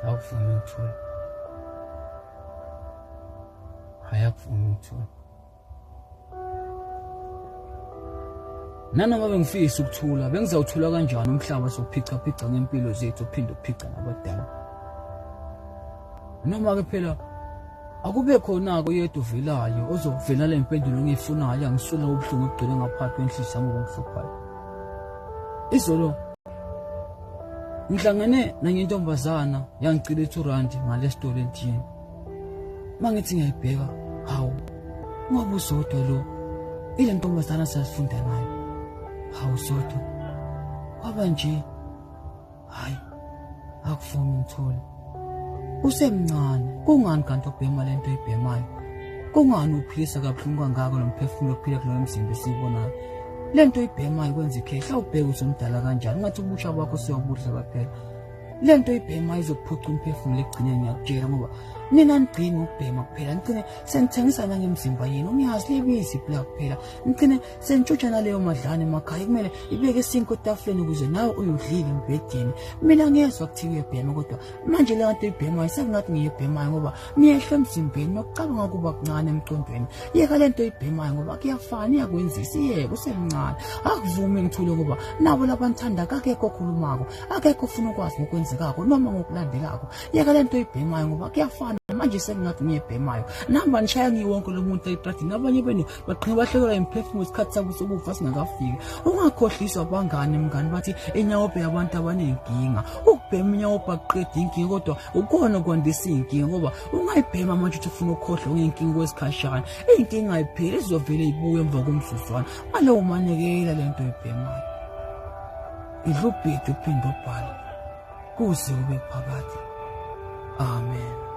Akuvumi ngithule. Hhayi akuvumi ngithule. Nanoma bengifisa ukuthula, bengizawuthula kanjani umhlaba sophica-phica ngempilo zethu uphinde uphica nabadala. Noma-ke phela akube khona-ke oyedwa ovelayo ozovela le mpendulo engiyifunayo angisula ubuhlungu obugcwele ngaphakathi kwenhliziyo yami obungihluphayo. Izolo ngihlangene nenye intombazana yangicela i-2 rand ngale sitolo entiyeni. Uma ngithi ngiyayibheka, hawu, ngoba uZodwa lo, ile ntombazana sasifunda nayo. Hawu Zodwa, waba nje, hhayi, akuvumi ngithule. Usemncane, kungani kanti ubhema lento oyibhemayo? Kungani uphilisa kabuhlungu kangaka lo mphefumulo ophila kuloyo mzimba esiwubonayo? Le nto oyibhemayo kwenza ikhehla, ubheke usumdala kanjani, ngathi ubusha bakho sewubudla kwaphela. Le nto oyibhemayo izokuphuca umphefumulo ekugcineni, ngiyakutshela, ngoba nina nigcini ngokubhema kuphela, nigcine senithengisa nangemizimba yenu. Ngiyazi libiza iplug kuphela, nigcine sentshontsha naleyo madlana emakhaya kumele ibeke isinkwa etafuleni ukuze nawe uyodlile embhedeni. Mina ngiyezwa kuthiwa uyebhema, kodwa manje le nto oyibhemayo sekungathi ngiyebhemayo, ngoba niyehla emzimbeni nokucabanga kuba kuncane emqondweni. Yeka le nto oyibhemayo ngoba kuyafana, iyakwenzisa. Iyeke, usemncane. Akuvumi ngithule ngoba nabo labanithanda kakekho okhulumako, akekho ofuna ukwazi ngokwenzekako noma ngokulandelako. Yeka le nto oyibhemayo ngoba kuyafana, manje sekungathi ngiyebhemayo. Namba nishaya ngiwonke lo muntu etradini, abanye benu baqhina bahlekelwa imiphefumulo isikhathi sabo sokufa singakafiki. Ungakhohliswa abangani mngani bathi inyaope yabantu abanenkinga. Ukubhema inyaope akuqedi inkinga, kodwa ukona kwandisa iy'nkinga, ngoba ungayibhema manje uthi ufuna ukukhohlwa ngenkinga kwesikhashana, iy'nkinga ayipheli, izovele ibuye emva komzuzwana. Ngalowo manekela le nto oyibhemayo, idla ubhidi uphinde ubhale kuze kube phakade. Amen.